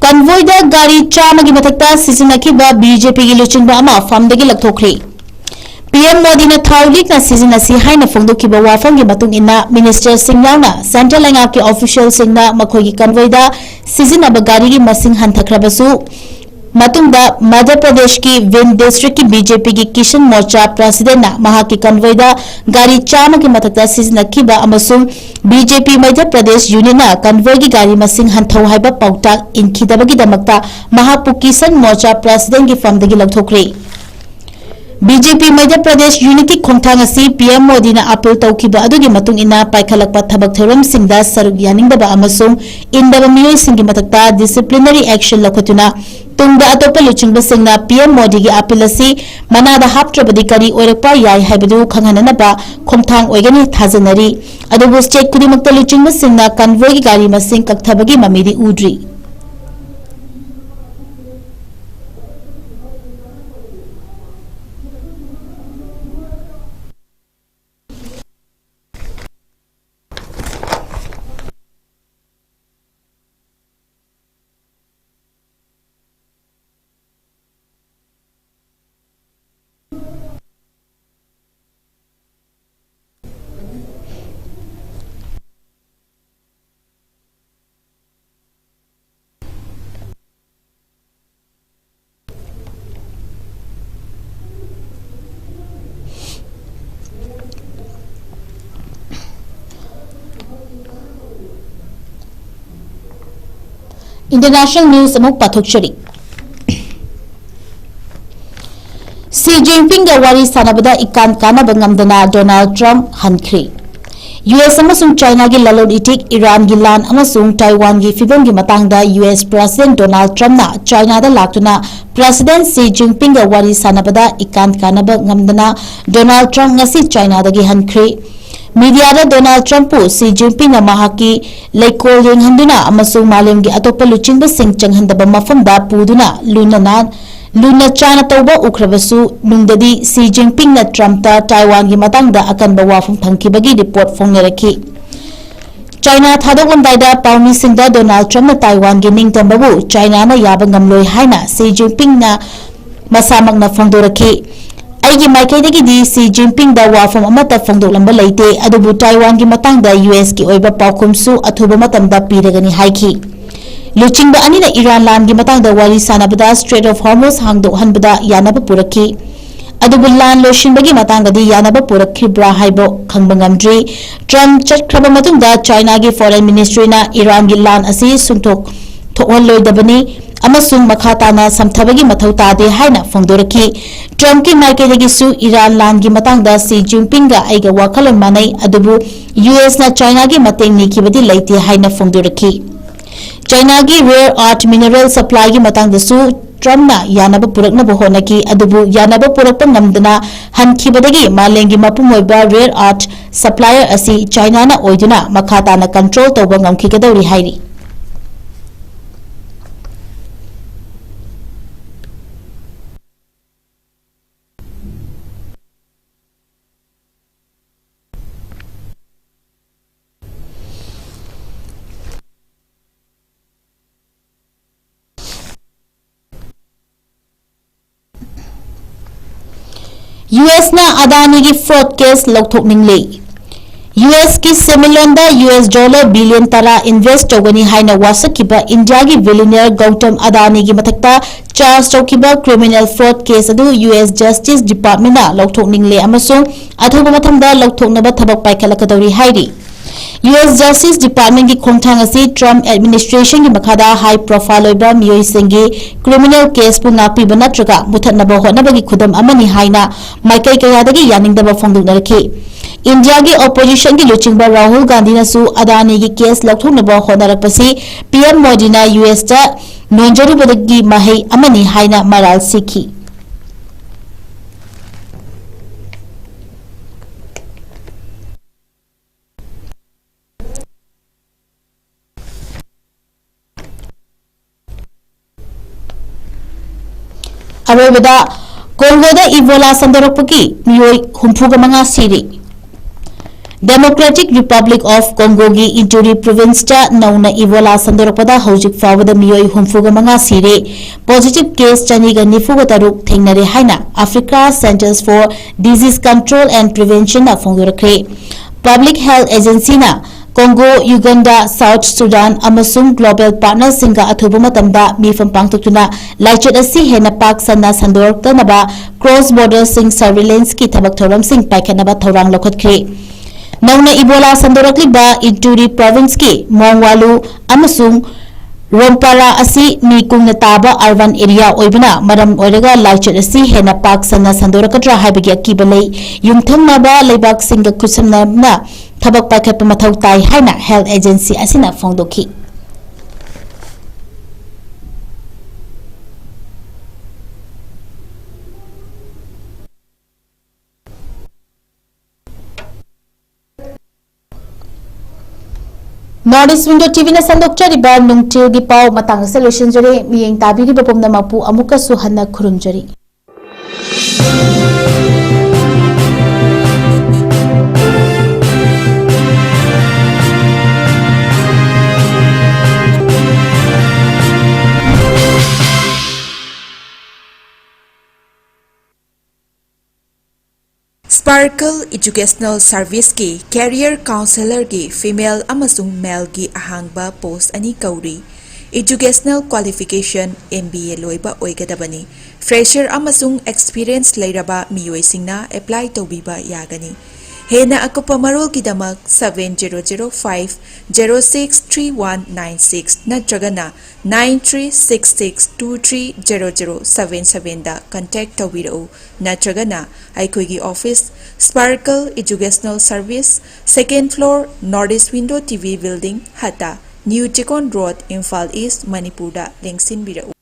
ꯀꯟꯚꯣꯏꯗ ꯒꯥꯔꯤ ꯆꯥꯝꯃꯒꯤ ꯃꯊꯛꯇ ꯁꯤꯖꯤꯟꯅꯈꯤꯕ ꯕꯤ ꯖꯦ ꯄꯤꯒꯤ ꯂꯨꯆꯤꯡꯕ ꯑꯃ ꯐꯝꯗꯒꯤ ꯂꯧꯊꯣꯛꯈ꯭ꯔꯦ꯫ ꯄꯤ ꯑꯦꯝ ꯃꯣꯗꯤꯅ ꯊꯥꯎ ꯂꯤꯛꯅ ꯁꯤꯖꯤꯟꯅꯁꯤ ꯍꯥꯏꯅ ꯐꯣꯡꯗꯣꯛꯈꯤꯕ ꯋꯥꯐꯝꯒꯤ ꯃꯇꯨꯡ ꯏꯟꯅ, ꯃꯤꯅꯤꯁꯇꯔꯁꯤꯡ ꯌꯥꯎꯅ ꯁꯦꯟꯇ꯭ꯔꯦꯜ ꯂꯩꯉꯥꯛꯀꯤ ꯑꯣꯐꯤꯁꯤꯌꯦꯜꯁꯤꯡꯅ ꯃꯈꯣꯏꯒꯤ ꯀꯟꯚꯣꯏꯗ ꯁꯤꯖꯤꯟꯅꯕ ꯒꯥꯔꯤꯒꯤ ꯃꯁꯤꯡ ꯍꯟꯊꯈ꯭ꯔꯕꯁꯨ, ꯃꯇꯨꯡꯗ ꯃꯙ꯭ꯌ ꯄ꯭ꯔꯗꯦꯁꯀꯤ ꯚꯤꯟ ꯗꯤꯁꯇ꯭ꯔꯤꯛꯀꯤ ꯕꯤ ꯖꯦ ꯄꯤꯒꯤ ꯀꯤꯁꯟ ꯃꯣꯔꯆꯥ ꯄ꯭ꯔꯁꯤꯗꯦꯟꯠꯅ ꯃꯍꯥꯛꯀꯤ ꯀꯟꯚꯣꯏꯗ ꯒꯥꯔꯤ ꯆꯥꯝꯃꯒꯤ ꯃꯊꯛꯇ ꯁꯤꯖꯤꯟꯅꯈꯤꯕ ꯑꯃꯁꯨꯡ ꯕꯤ ꯖꯦ ꯄꯤ ꯃꯙ꯭ꯌ ꯄ꯭ꯔꯗꯦꯁ ꯌꯨꯅꯤꯌꯟꯅ ꯀꯟꯚꯣꯏꯒꯤ ꯒꯥꯔꯤ ꯃꯁꯤꯡ ꯍꯟꯊꯧ ꯍꯥꯏꯕ ꯄꯥꯎꯇꯥꯛ ꯏꯟꯈꯤꯗꯕꯒꯤꯗꯃꯛꯇ ꯃꯍꯥꯛꯄꯨ ꯀꯤꯁꯟ ꯃꯣꯔꯆꯥ ꯄ꯭ꯔꯁꯤꯗꯦꯟꯠꯀꯤ ꯐꯝꯗꯒꯤ ꯂꯧꯊꯣꯛꯈ꯭ꯔꯦ꯫ ꯕꯤ ꯖꯦ ꯄꯤ ꯃꯙ꯭ꯌ ꯄ꯭ꯔꯗꯦꯁ ꯌꯨꯅꯤꯠꯀꯤ ꯈꯣꯡꯊꯥꯡ ꯑꯁꯤ ꯄꯤ ꯑꯦꯝ ꯃꯣꯗꯤꯅ ꯑꯥꯄꯤꯜ ꯇꯧꯈꯤꯕ ꯑꯗꯨꯒꯤ ꯃꯇꯨꯡ ꯏꯟꯅ ꯄꯥꯏꯈꯠꯂꯛꯄ ꯊꯕꯛ ꯊꯧꯔꯝꯁꯤꯡꯗ ꯁꯔꯨꯛ ꯌꯥꯅꯤꯡꯗꯕ ꯑꯃꯁꯨꯡ ꯏꯟꯗꯕ ꯃꯤꯑꯣꯏꯁꯤꯡꯒꯤ ꯃꯊꯛꯇ disciplinary action ꯂꯧꯈꯠꯇꯨꯅ ꯇꯨꯡꯗ ꯑꯇꯣꯞꯄ ꯂꯨꯆꯤꯡꯕꯁꯤꯡꯅ ꯄꯤ ꯑꯦꯝ ꯃꯣꯗꯤꯒꯤ ꯑꯥꯄꯤꯜ ꯑꯁꯤ ꯃꯅꯥꯗ ꯍꯥꯞꯇ꯭ꯔꯕꯗꯤ ꯀꯔꯤ ꯑꯣꯏꯔꯛꯄ ꯌꯥꯏ ꯍꯥꯏꯕꯗꯨ ꯈꯪꯍꯟꯅꯅꯕ ꯈꯣꯡꯊꯥꯡ ꯑꯣꯏꯒꯅꯤ ꯊꯥꯖꯅꯔꯤ꯫ ꯑꯗꯨꯕꯨ state ꯈꯨꯗꯤꯡꯃꯛꯇ ꯂꯨꯆꯤꯡꯕꯁꯤꯡꯅ convoyꯒꯤ ꯒꯥꯔꯤ ꯃꯁꯤꯡ ꯀꯛꯊꯕꯒꯤ ꯃꯃꯤꯗꯤ ꯎꯗ꯭ꯔꯤ꯫ International news ꯑꯃꯨꯛ ꯄꯥꯊꯣꯛꯆꯔꯤ꯫ ꯁꯤ ꯖꯤꯟꯄꯤꯡꯒ ꯋꯥꯔꯤ ꯁꯥꯟꯅꯕꯗ ꯏꯀꯥꯟ ꯀꯥꯟꯅꯕ ꯉꯝꯗꯅ ꯗꯣꯅꯥꯜꯗ ꯇ꯭ꯔꯝꯞ ꯍꯟꯈ꯭ꯔꯦ꯫ ꯌꯨ ꯑꯦꯁ ꯑꯃꯁꯨꯡ ꯆꯥꯏꯅꯥꯒꯤ ꯂꯂꯣꯟ ꯏꯇꯤꯛ, ꯏꯔꯥꯟꯒꯤ ꯂꯥꯟ ꯑꯃꯁꯨꯡ ꯇꯥꯏꯋꯥꯟꯒꯤ ꯐꯤꯚꯝꯒꯤ ꯃꯇꯥꯡꯗ ꯌꯨ ꯑꯦꯁ ꯄ꯭ꯔꯦꯁꯤꯗꯦꯟꯠ ꯗꯣꯅꯥꯜꯗ ꯇ꯭ꯔꯝꯞꯅ ꯆꯥꯏꯅꯥꯗ ꯂꯥꯛꯇꯨꯅ ꯄ꯭ꯔꯦꯁꯤꯗꯦꯟꯠ ꯁꯤ ꯖꯤꯟꯄꯤꯡꯒ ꯋꯥꯔꯤ ꯁꯥꯟꯅꯕꯗ ꯏꯀꯥꯟ ꯀꯥꯟꯅꯕ ꯉꯝꯗꯅ ꯗꯣꯅꯥꯜꯗ ꯇ꯭ꯔꯝꯞ ꯉꯁꯤ ꯆꯥꯏꯅꯥꯗꯒꯤ ꯍꯟꯈ꯭ꯔꯦ꯫ ꯃꯤꯗꯤꯌꯥꯗ ꯗꯣꯅꯥꯜꯗ ꯇ꯭ꯔꯝꯞꯄꯨ ꯁꯤ ꯖꯤꯟꯄꯤꯡꯅ ꯃꯍꯥꯛꯀꯤ ꯂꯩꯀꯣꯜ ꯌꯦꯡꯍꯟꯗꯨꯅ ꯑꯃꯁꯨꯡ ꯃꯥꯂꯦꯝꯒꯤ ꯑꯇꯣꯞꯄ ꯂꯨꯆꯤꯡꯕꯁꯤꯡ ꯆꯪꯍꯟꯗꯕ ꯃꯐꯝꯗ ꯄꯨꯗꯨꯅ ꯂꯨꯅ ꯅꯥꯟ-, ꯂꯨꯅ ꯆꯥꯅ ꯇꯧꯕ ꯎꯈ꯭ꯔꯕꯁꯨ, ꯅꯨꯡꯗꯗꯤ ꯁꯤ ꯖꯤꯟꯄꯤꯡꯅ ꯇ꯭ꯔꯝꯞꯇ ꯇꯥꯏꯋꯥꯟꯒꯤ ꯃꯇꯥꯡꯗ ꯑꯀꯟꯕ ꯋꯥꯐꯝ ꯊꯝꯈꯤꯕꯒꯤ ꯔꯤꯄꯣꯔꯠ ꯐꯣꯡꯅꯔꯛꯈꯤ꯫ ꯆꯥꯏꯅꯥ ꯊꯥꯗꯣꯛꯂꯝꯗꯥꯏꯗ ꯄꯥꯎꯃꯤꯁꯤꯡꯗ ꯗꯣꯅꯥꯜꯗ ꯇ꯭ꯔꯝꯞꯅ ꯇꯥꯏꯋꯥꯟꯒꯤ ꯅꯤꯡꯇꯝꯕꯕꯨ ꯆꯥꯏꯅꯥꯅ ꯌꯥꯕ ꯉꯝꯂꯣꯏ ꯍꯥꯏꯅ ꯁꯤ ꯖꯤꯟꯄꯤꯡꯅ ꯃꯁꯥꯃꯛꯅ ꯐꯣꯡꯗꯣꯔꯛꯈꯤ꯫ "ꯑꯩꯒꯤ ꯃꯥꯏꯀꯩꯗꯒꯤꯗꯤ ꯁꯤ ꯖꯤꯟꯄꯤꯡꯗ ꯋꯥꯐꯝ ꯑꯃꯠꯇ ꯐꯣꯡꯗꯣꯛꯂꯝꯕ ꯂꯩꯇꯦ, ꯑꯗꯨꯕꯨ ꯇꯥꯏꯋꯥꯟꯒꯤ ꯃꯇꯥꯡꯗ ꯌꯨ ꯑꯦꯁꯀꯤ ꯑꯣꯏꯕ ꯄꯥꯎꯈꯨꯝꯁꯨ ꯑꯊꯨꯕ ꯃꯇꯝꯗ ꯄꯤꯔꯒꯅꯤ" ꯍꯥꯏꯈꯤ꯫ ꯂꯨꯆꯤꯡꯕ ꯑꯅꯤꯅ ꯏꯔꯥꯟ ꯂꯥꯟꯒꯤ ꯃꯇꯥꯡꯗ ꯋꯥꯔꯤ ꯁꯥꯟꯅꯕꯗ Strait of Hormuz ꯍꯥꯡꯗꯣꯛꯍꯟꯕꯗ ꯌꯥꯅꯕ ꯄꯨꯔꯛꯈꯤ꯫ ꯑꯗꯨꯕꯨ ꯂꯥꯟ ꯂꯣꯏꯁꯤꯟꯕꯒꯤ ꯃꯇꯥꯡꯗꯗꯤ ꯌꯥꯅꯕ ꯄꯨꯔꯛꯈꯤꯕ꯭ꯔꯥ ꯍꯥꯏꯕ ꯈꯪꯕ ꯉꯝꯗ꯭ꯔꯤ꯫ ꯇ꯭ꯔꯝꯞ ꯆꯠꯈ꯭ꯔꯕ ꯃꯇꯨꯡꯗ ꯆꯥꯏꯅꯥꯒꯤ Foreign Ministryꯅ ꯏꯔꯥꯟꯒꯤ ꯂꯥꯟ ꯑꯁꯤ ꯁꯨꯡꯊꯣꯛ ꯊꯣꯛꯍꯜꯂꯣꯏꯗꯕꯅꯤ, ꯑꯃꯁꯨꯡ ꯃꯈꯥ ꯇꯥꯅ ꯁꯝꯊꯕꯒꯤ ꯃꯊꯧ ꯇꯥꯗꯦ ꯍꯥꯏꯅ ꯐꯣꯡꯗꯣꯔꯛꯈꯤ꯫ ꯇ꯭ꯔꯝꯞꯀꯤ ꯃꯥꯏꯀꯩꯗꯒꯤꯁꯨ ꯏꯔꯥꯟ ꯂꯥꯟꯒꯤ ꯃꯇꯥꯡꯗ ꯁꯤ ꯖꯤꯟꯄꯤꯡꯒ ꯑꯩꯒ ꯋꯥꯈꯜꯂꯣꯟ ꯃꯥꯟꯅꯩ, ꯑꯗꯨꯕꯨ ꯌꯨ ꯑꯦꯁꯅ ꯆꯥꯏꯅꯥꯒꯤ ꯃꯇꯦꯡ ꯅꯤꯈꯤꯕꯗꯤ ꯂꯩꯇꯦ ꯍꯥꯏꯅ ꯐꯣꯡꯗꯣꯔꯛꯈꯤ꯫ ꯆꯥꯏꯅꯥꯒꯤ rare earth mineral supplyꯒꯤ ꯃꯇꯥꯡꯗꯁꯨ ꯇ꯭ꯔꯝꯞꯅ ꯌꯥꯅꯕ ꯄꯨꯔꯛꯅꯕ ꯍꯣꯠꯅꯈꯤ, ꯑꯗꯨꯕꯨ ꯌꯥꯅꯕ ꯄꯨꯔꯛꯄ ꯉꯝꯗꯅ ꯍꯟꯈꯤꯕꯗꯒꯤ ꯃꯥꯂꯦꯝꯒꯤ ꯃꯄꯨꯡ ꯑꯣꯏꯕ rare earth supplier ꯑꯁꯤ ꯆꯥꯏꯅꯥꯅ ꯑꯣꯏꯗꯨꯅ ꯃꯈꯥ ꯇꯥꯅ control ꯇꯧꯕ ꯉꯝꯈꯤꯒꯗꯧꯔꯤ ꯍꯥꯏꯔꯤ꯫ ꯌꯨ ꯑꯦꯁꯅ ꯑꯗꯥꯅꯤꯒꯤ fraud case ꯂꯧꯊꯣꯛꯅꯤꯡꯂꯦ꯫ ꯌꯨ ꯑꯦꯁꯀꯤ ꯁꯦꯟꯃꯤꯠꯂꯣꯟꯗ ꯌꯨ ꯑꯦꯁ dollar billion ꯇꯔꯥ invest ꯇꯧꯒꯅꯤ ꯍꯥꯏꯅ ꯋꯥꯁꯛꯈꯤꯕ ꯏꯟꯗꯤꯌꯥꯒꯤ billionaire ꯒꯧꯇꯝ ꯑꯗꯥꯅꯤꯒꯤ ꯃꯊꯛꯇ charge ꯇꯧꯈꯤꯕ criminal fraud case ꯑꯗꯨ ꯌꯨ ꯑꯦꯁ Justice Departmentꯅ ꯂꯧꯊꯣꯛꯅꯤꯡꯂꯦ ꯑꯃꯁꯨꯡ ꯑꯊꯨꯕ ꯃꯇꯝꯗ ꯂꯧꯊꯣꯛꯅꯕ ꯊꯕꯛ ꯄꯥꯏꯈꯠꯂꯛꯀꯗꯧꯔꯤ ꯍꯥꯏꯔꯤ꯫ ꯌꯨ ꯑꯦꯁ Justice Departmentꯀꯤ ꯈꯣꯡꯊꯥꯡ ꯑꯁꯤ ꯇ꯭ꯔꯝꯞ administrationꯒꯤ ꯃꯈꯥꯗ high profile ꯑꯣꯏꯕ ꯃꯤꯑꯣꯏꯁꯤꯡꯒꯤ criminal caseꯄꯨ ꯉꯥꯛꯄꯤꯕ ꯅꯠꯇ꯭ꯔꯒ ꯃꯨꯊꯠꯅꯕ ꯍꯣꯠꯅꯕꯒꯤ ꯈꯨꯗꯝ ꯑꯃꯅꯤ ꯍꯥꯏꯅ ꯃꯥꯏꯀꯩ ꯀꯌꯥꯗꯒꯤ ꯌꯥꯅꯤꯡꯗꯕ ꯐꯣꯡꯗꯣꯛꯅꯔꯛꯈꯤ꯫ ꯏꯟꯗꯤꯌꯥꯒꯤ oppositionꯒꯤ ꯂꯨꯆꯤꯡꯕ ꯔꯥꯍꯨꯜ ꯒꯥꯟꯙꯤꯅꯁꯨ ꯑꯗꯥꯅꯤꯒꯤ case ꯂꯧꯊꯣꯛꯅꯕ ꯍꯣꯠꯅꯔꯛꯄꯁꯤ ꯄꯤ ꯑꯦꯝ ꯃꯣꯗꯤꯅ ꯌꯨ ꯑꯦꯁꯇ ꯅꯣꯟꯖꯔꯨꯕꯗꯒꯤ ꯃꯍꯩ ꯑꯃꯅꯤ ꯍꯥꯏꯅ ꯃꯔꯥꯜ ꯁꯤꯈꯤ꯫ ꯑꯔꯣꯏꯕꯗ, ꯀꯣꯡꯒꯣꯗ ꯏꯕꯣꯂꯥ ꯁꯟꯗꯣꯔꯛꯄꯒꯤ ꯃꯤꯑꯣꯏ ꯍꯨꯝꯐꯨꯒ ꯃꯉꯥ ꯁꯤꯔꯦ꯫ Democratic Republic of Congoꯒꯤ ꯏꯇꯨꯔꯤ provinceꯇ ꯅꯧꯅ ꯏꯕꯣꯂꯥ ꯁꯟꯗꯣꯔꯛꯄꯗ ꯍꯧꯖꯤꯛ ꯐꯥꯎꯕꯗ ꯃꯤꯑꯣꯏ ꯍꯨꯝꯐꯨꯒ ꯃꯉꯥ ꯁꯤꯔꯦ꯫ Positive case ꯆꯅꯤꯒ ꯅꯤꯐꯨꯒ ꯇꯔꯨꯛ ꯊꯦꯡꯅꯔꯦ ꯍꯥꯏꯅ Africa Centers for Disease Control and Preventionꯅ ꯐꯣꯡꯗꯣꯔꯛꯈ꯭ꯔꯦ꯫ Public Health Agencyꯅ ꯀꯣꯡꯒꯣ, ꯌꯨꯒꯟꯗꯥ, ꯁꯥꯎꯊ ꯁꯨꯗꯥꯟ ꯑꯃꯁꯨꯡ global partnerꯁꯤꯡꯒ ꯑꯊꯨꯕ ꯃꯇꯝꯗ ꯃꯤꯐꯝ ꯄꯥꯡꯊꯣꯛꯇꯨꯅ ꯂꯥꯏꯆꯠ ꯑꯁꯤ ꯍꯦꯟꯅ ꯄꯥꯛ ꯁꯟꯅ ꯁꯟꯗꯣꯔꯛꯇꯅꯕ cross borderꯁꯤꯡ surveillanceꯀꯤ ꯊꯕꯛ ꯊꯧꯔꯝꯁꯤꯡ ꯄꯥꯏꯈꯠꯅꯕ ꯊꯧꯔꯥꯡ ꯂꯧꯈꯠꯈ꯭ꯔꯦ꯫ ꯅꯧꯅ ꯏꯕꯣꯂꯥ ꯁꯟꯗꯣꯔꯛꯂꯤꯕ ꯏꯇꯨꯔꯤ provinceꯀꯤ ꯃꯣꯡꯋꯥꯂꯨ ꯑꯃꯁꯨꯡ ꯔꯣꯝꯄꯥꯔꯥ ꯑꯁꯤ ꯃꯤ ꯀꯨꯡꯅ ꯇꯥꯕ urban area ꯑꯣꯏꯕꯅ ꯃꯔꯝ ꯑꯣꯏꯔꯒ ꯂꯥꯏꯆꯠ ꯑꯁꯤ ꯍꯦꯟꯅ ꯄꯥꯛ ꯁꯟꯅ ꯁꯟꯗꯣꯔꯛꯀꯗ꯭ꯔꯥ ꯍꯥꯏꯕꯒꯤ ꯑꯀꯤꯕ ꯂꯩ꯫ ꯌꯨꯝꯊꯪꯅꯕ ꯂꯩꯕꯥꯛꯁꯤꯡꯒ ꯈꯨꯠꯁꯝꯅꯅ ꯊꯕꯛ ꯄꯥꯏꯈꯠꯄ ꯃꯊꯧ ꯇꯥꯏ ꯍꯥꯏꯅ health agency ꯑꯁꯤꯅ ꯐꯣꯡꯗꯣꯛꯈꯤ꯫ North East Window TVꯅ ꯁꯟꯗꯣꯛꯆꯔꯤꯕ ꯅꯨꯡꯊꯤꯜꯒꯤ ꯄꯥꯎ ꯃꯇꯥꯡ ꯑꯁꯤꯗ ꯂꯣꯏꯁꯤꯟꯖꯔꯦ꯫ ꯃꯤꯠꯌꯦꯡ ꯇꯥꯕꯤꯔꯤꯕ ꯄꯨꯝꯅꯃꯛꯄꯨ ꯑꯃꯨꯛꯀꯁꯨ ꯍꯟꯅ ꯈꯨꯔꯨꯝꯖꯔꯤ꯫ Sparkle Educational Serviceꯀꯤ Career Counselorꯒꯤ female ꯑꯃꯁꯨꯡ maleꯒꯤ ꯑꯍꯥꯡꯕ post ꯑꯅꯤ ꯀꯧꯔꯤ꯫ Educational qualification MBA ꯂꯣꯏꯕ ꯑꯣꯏꯒꯗꯕꯅꯤ꯫ Fresher ꯑꯃꯁꯨꯡ experience ꯂꯩꯔꯕ ꯃꯤꯑꯣꯏꯁꯤꯡꯅ apply ꯇꯧꯕꯤꯕ ꯌꯥꯒꯅꯤ꯫ ꯍꯦꯟꯅ ꯑꯀꯨꯞꯄ ꯃꯔꯣꯜꯒꯤꯗꯃꯛ seven zero zero five zero six three one nine six ꯅꯠꯇ꯭ꯔꯒꯅ nine three six six two three zero zero seven sevenꯗ contact ꯇꯧꯕꯤꯔꯛꯎ, ꯅꯠꯇ꯭ꯔꯒꯅ ꯑꯩꯈꯣꯏꯒꯤ office, Sparkle Educational Service, second floor, North East Window TV Building, ꯍꯠꯇ, New Chikon Road, Imphal East, ꯃꯅꯤꯄꯨꯔꯗ ꯂꯦꯡꯁꯤꯟꯕꯤꯔꯛꯎ꯫